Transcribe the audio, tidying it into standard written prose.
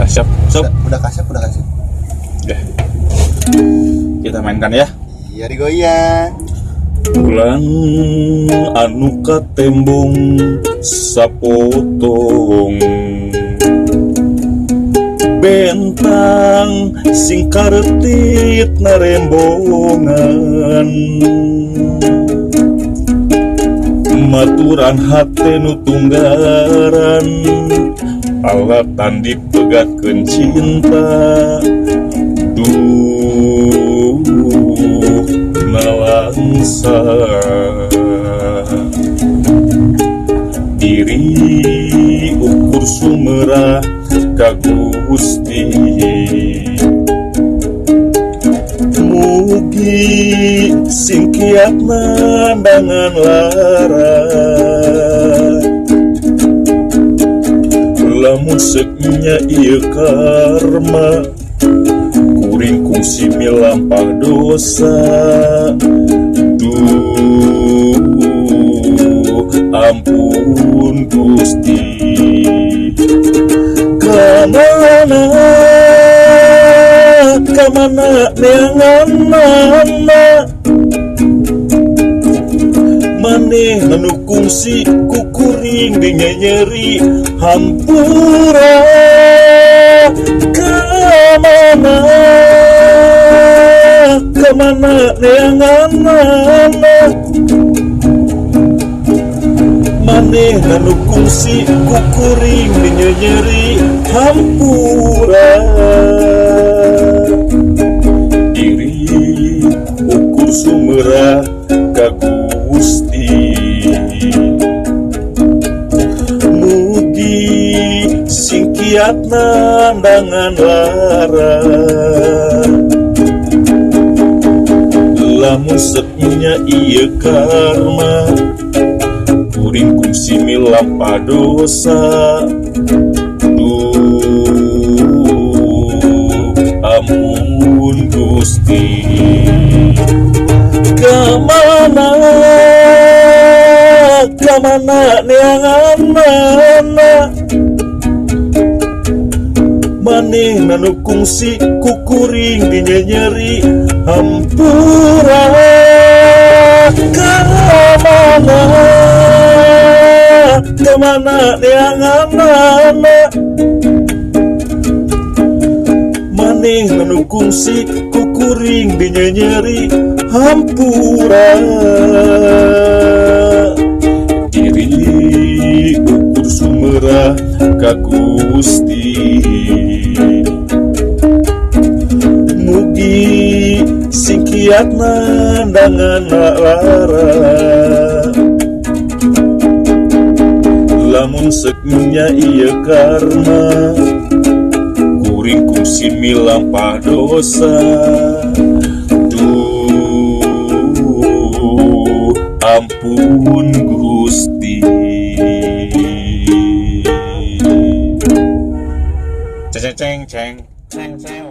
Kasep, sob. Udah kasep, udah kasep. Oke. Kita mainkan ya. Iya digoyang. Bulan anu katembung sapotong, bentang sing karetit narembongan, maturan hate nu tunggaran, alatan dipegatkeun cinta. Duh nalangsa diri ukur sumerah ka Gusti, mugi sing kiat nandangan lara. Lamun seuknya ieu karma, kuring kungsi milampah dosa. Duh ampun Gusti. Kamana kamana neanganana, maneh anu kungsi ku kuring dinyenyeri hampura. Kamana kamana neanganana, maneh anu kungsi ku kuring dinyenyeri hampura. Diri ukur sumerah ka Gusti, mugi sing kiat nandangan lara. Lamun seuknya ieu karma, kuring kungsi milampah dosa. Duh ampun Gusti. Kamana kamana neanganana, maneh anu kungsi ku kuring dinyenyeri hampura. Kamana kamana neanganana, maneh anu kungsi ku kuring dinyenyeri hampura. Diri ukur sumerah ka Gusti, mugi sing kiat nandangan lara. Lamun seuknya ieu karma, kuring kungsi milampah dosa. Duh ampun Gusti. Ceng ceng ceng ceng ceng.